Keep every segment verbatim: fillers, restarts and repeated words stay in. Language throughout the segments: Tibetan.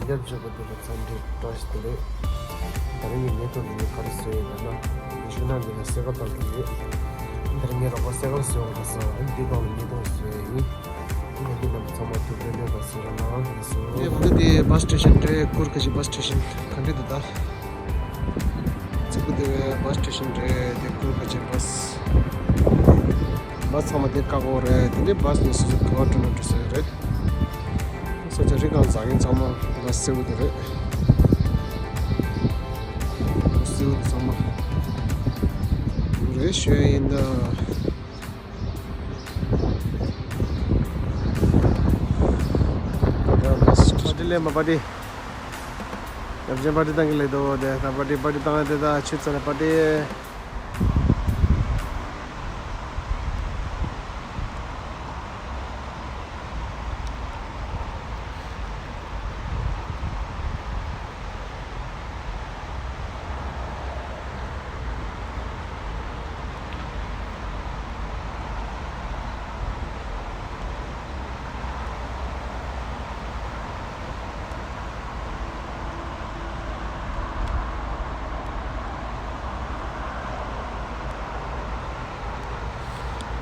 རྒྱབ་བརྗོད་པ་འདི་ལ་འཚམས་འདྲི་བཀྲ་ཤིས་བདེ་ལེགས། ད་རིང་གི་ཉིན་ཐོ་འདི་ནི་ག་རེ་བཟོས་ཡོད་ལབ་ན། ཞུ་ན་འདི་ལ་སེ་ཀལ་བཏང་གི་ཡོད། ད་རིང་ངའི་རོགས་པ་སེ་ཀལ་བཟོས་ཡོང་ལ་སོང་། འདི་སྒང་ལ་ཉིན་ཐོ་བཟོས་ཡིན། ད་འདི་རྣམས་ཚང་མ་ཐུགས་ཕན་ཐོགས་པ་ཟེར་ར་ན་ལགས་སོ། ཨེ་འོ་ད་འདི་བྷ་སི་སི་ཊེ་ཤན་རེད། གུར་ཁ་ཆེ་བྷ་སི་སི་ཊེ་ཤན་ག་འདྲ་འདུག་ད། ཚིག་པ་འདི་བས་བྷ་སི་སི་ཊེ་ཤན་རེད། འདི་གུར་ཁ་ཆེ་བྷ་སི། བྷ་སི་ཚང་མ་དེ་བཀག་འགོག་རེད། དེ་འདྲའི་བྷ་སི་ནས་སོ་སོ་ག་པར་འགྲོ་ན་འགྲོ་ས་རེད། ས་ཆ་རི་སྒང་འཛེག་མཁན་ཚང་མ་བྷ་སི་སེར་པོ་དེ་རེད། བྷ་སི་སེར་པོ་དེ་ཚང་མ་རེད་ཞུ་ཡ་ཡིན་ད། པ་ཏི་ལས་མ་པ་ཏི། ཡབ་ཆེན་པ་ཏི་བཏང་གི་ལས་དོ་དེ་ད་པ་ཏི་པ་ཏི་བཏང་ཡ་དེ་ད་ཆུ་ཚ་ལ་པ་ཏི།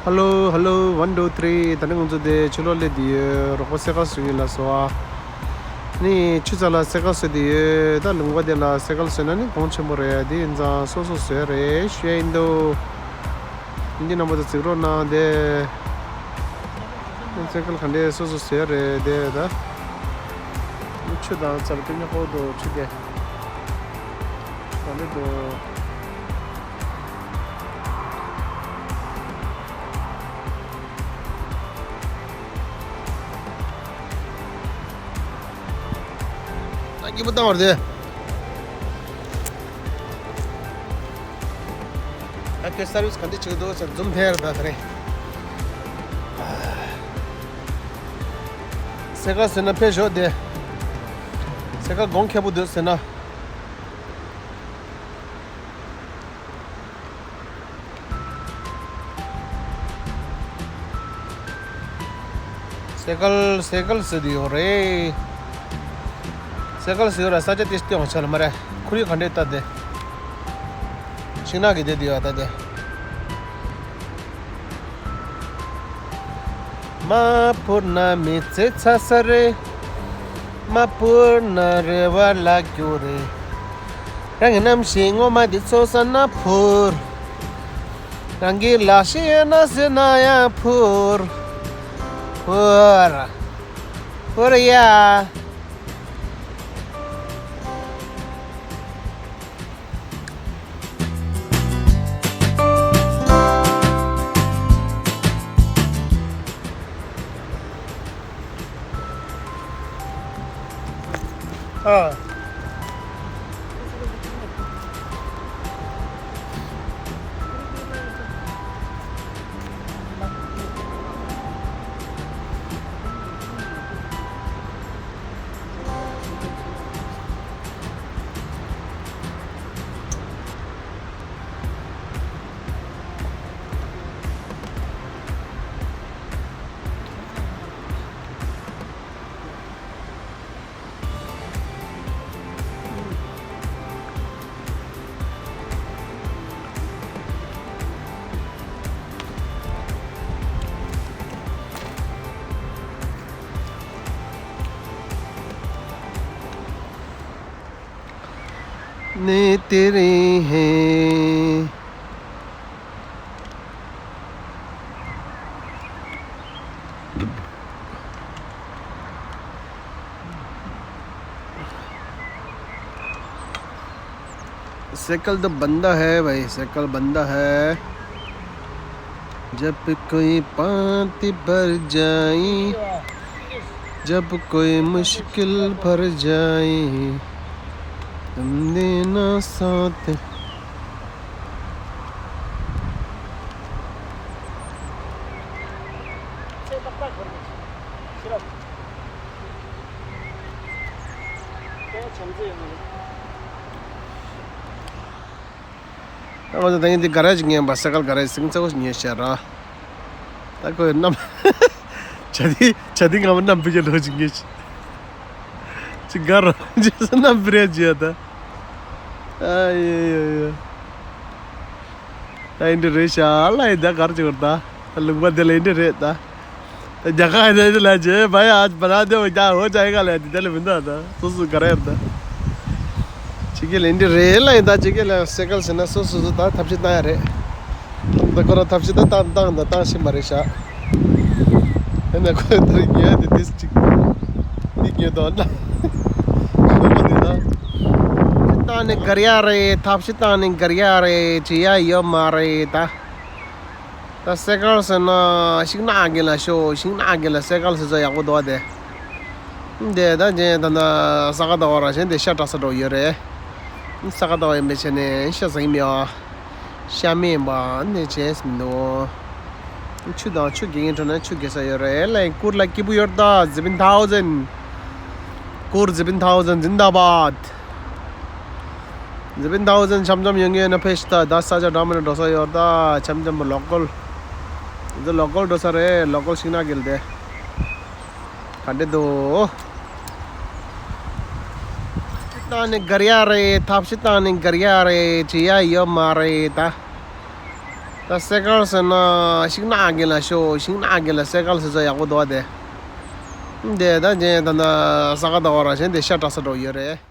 Hello, hello, one, two, three. ད་ནི་ང་ཚོ་དེ་ཕྱི་ལོགས་སླེབས་བསྡད་ཡོད། རོགས་པ་སེ་ཀལ་བཟོ་གི་ཡིན་ལབ་སོང་ཨ། ནི་ཆུ་ཚ་ལ་སེ་ཀལ་བཟོས་བསྡད་ཡོད། ད་ལུང་པ་དེ་ལ་སེ་ཀལ་བཟོས་ན་ནི་གོང་ཆེན་པོ་རེད། དེ་ཡིན་ཙང་སོ་སོ་བཟོས་རེད་ཞུ་ཡ་ཡིན་འདུག་འདི་རྣམ་པ་ཚོ་གཟིགས་རོགས་གནང་དེ། སེ་ཀལ་ག་འདྲས་སོ་སོ་བཟོས་རེད་དེ་ད། ཆུ་དང་ཚ་ལ་དེ་ཉག་པོ་འདུག་ཆུ་དེ། ག་འདྲས་འདུག་ད་སྐྱིད་པོ་བཏང་བར་དེ། ད་ཁྱོད་སར་བི་སི་ག་འདྲ་བྱེད་ཀྱི་འདུག་ཟེར་འཛུམ་འཕེལ་ད་ད་རེད། སེ་ཀལ་ཟེར་ན་ཕེབས་ཞོག་དེ། སེ་ཀལ་གོང་ཁེ་པོ་འདུག་ཟེར་ན། སེ་ཀལ་སེ་ཀལ་ཟེར་དུ་ཡོད་རེད། སེ་ཀལ་ཟེར་ཡོད་ར་ས་ཆ་དེ་སྟེང་བ་ཆ་ལ་མ་རེད། ཁོར་ཡུག་ག་འདྲས་ལྟ་དེ། ཤིང་ནགས་ཀྱི་དེ་དེ་ཡོད་ད་དེ། མ་བོར་ན་མི་ཚེ་ཚ་ས་རེད། མ་བོར་ན་རེ་བ་ལ་སྐྱོ་རེད། རང་གི་རྣམ་ཤེས་ངོ་མ་དེ་ཚོ་ས་ན་བོར། རང་གི་ལག་ཤེས་ཡོད་ན་ཟེར་ན་ཡང་བོར། བོར། བོར་ཡ། ནི་དེ་རིང་ཧེ། साइकिल तो बंदा है भाई, साइकिल बंदा है। जब कोई पांति भर जाए, जब कोई मुश्किल भर जाए, तुम देना साथ। ང་ཚོ་ད་ཡིན་དེ་ག་རེ་ཅིག་ཉན་པ། སེ་ཀལ་ག་རེ་སིང་ཚ་བོ་ཉན་ཤར་ར། ད་ཁོས་རྣམ། བྱ་དེ་བྱ་དེ་ང་མ་རྣམ་པའི་ལོ་ཅིག་ཉན་ཤི། ཅི་གར་ཇི་སྣ་བྲེ་ཇི་ད། ཨ་ཡེ་ཡེ་ཡེ། ད་ཨིན་དྲི་རེད་ཤག་ལ་ཡིན་ད་གར་ཅི་གར་ད། ད་ལུང་པ་དེ་ལ་ཨིན་དྲི་རེད་ད། ད་རྒྱ་གར་ཡིན་ད་ལ་ཇེ་བ་ཡ་བ་ན་དེ་བ་རྒྱ་འོ་ཅ་ཡི་ག་ལ་དེ་དེ་ལ་མི་འདུག་ད་སོ་སོ་གར་ཡར་ད། ཅི་གེ་ལ་ཨིན་དྲི་རེད་ལ་ཡིན་ད། ཅི་གེ་ལ་སེ་ཀལ་ཟེར་ན་སོ་སོ་སོ་ད་ཐབས་ཤེས་བཏང་ཡ་རེད། ད་ཁོ་རང་ཐབས་ཤེས་ད་བཏང་བཏང་ད་བཏང་ཤེས་མ་རེད་ཤག་ཨེ་ན་ཁོས་ད་རིང་ཉོས་དེ་དེ་ཅིག་འདི་ཉོས་དོ་ན། ཤོག་པ་འདི་ན། བཏང་ནི་གར་ཡ་རེད། ཐབས་ཤེས་བཏང་ནི་གར་ཡ་རེད། བྱེད་ཡ་ཡོད་མ་རེད་ད། ད་སེ་ཀལ་ཟེར་ན་ཤིང་ནགས་གི་ལ་ཤོ་ཤིང་ནགས་གི་ལ་སེ་ཀལ་ཟེར་ཚོ་ཡག་པོ་འདུག་དེ། འདི་ད་ཅན་ད་ན་ས་ག་ཟླ་བ་རང་བཞིན་དེ་ཤ་བཀྲ་ས་འགྲོ་ཡོད་རེད། ས་ག་ཟླ་བ་ཡིན་པའི་ཆ་ནས་ཤ་ཟ་གི་མེད་ཨ། ཤ་མེད་པ་ནི་བྱས་མི་འདུག་ཆུ་དང་ཆུ་རྒྱག་མཁན་འགྲོ་ན་ཆུ་རྒྱག་ས་ཡོད་རེད་ལ། གུར་ལ་སྐྱིད་པོ་ཡོད་ད། Sieben Thousand། གུར་Sieben Thousand Zindabad། Sieben Thousand འཆམ་འཆམ་ཡོང་མཁན་ན་ཕེ་ཤི་ད། ད་ས་ཆ་འདྲ་མི་འདྲ་འགྲོ་ས་ཡོད་ད། འཆམ་འཆམ་པོ་ལོ་ཀལ། འདི་ལོ་ཀལ་འགྲོ་ས་རེད། ལོ་ཀལ་ཤིང་ནགས་གི་ལ་དེ། ག་འདྲ་འདུག་བཏང་ནི་གར་ཡ་རེད། ཐབས་ཤེས་བཏང་ནི་གར་ཡ་རེད། བྱེད་ཡ་ཡོད་མ་རེད་ད། ད་སེ་ཀལ་ཟེར་ན་ཤིང་ནགས་གི་ལ་ཤོ་ཤིང་ནགས་གི་ལ་སེ་ཀལ་ཟེར་ཚོ་ཡག་པོ་འདུག་དེ། འདི་ད་ཅན་ད་ན་ས་ག་ཟླ་བ་རང་བཞིན་དེ་ཤ་བཀྲ་ས་འགྲོ་ཡོད་རེད།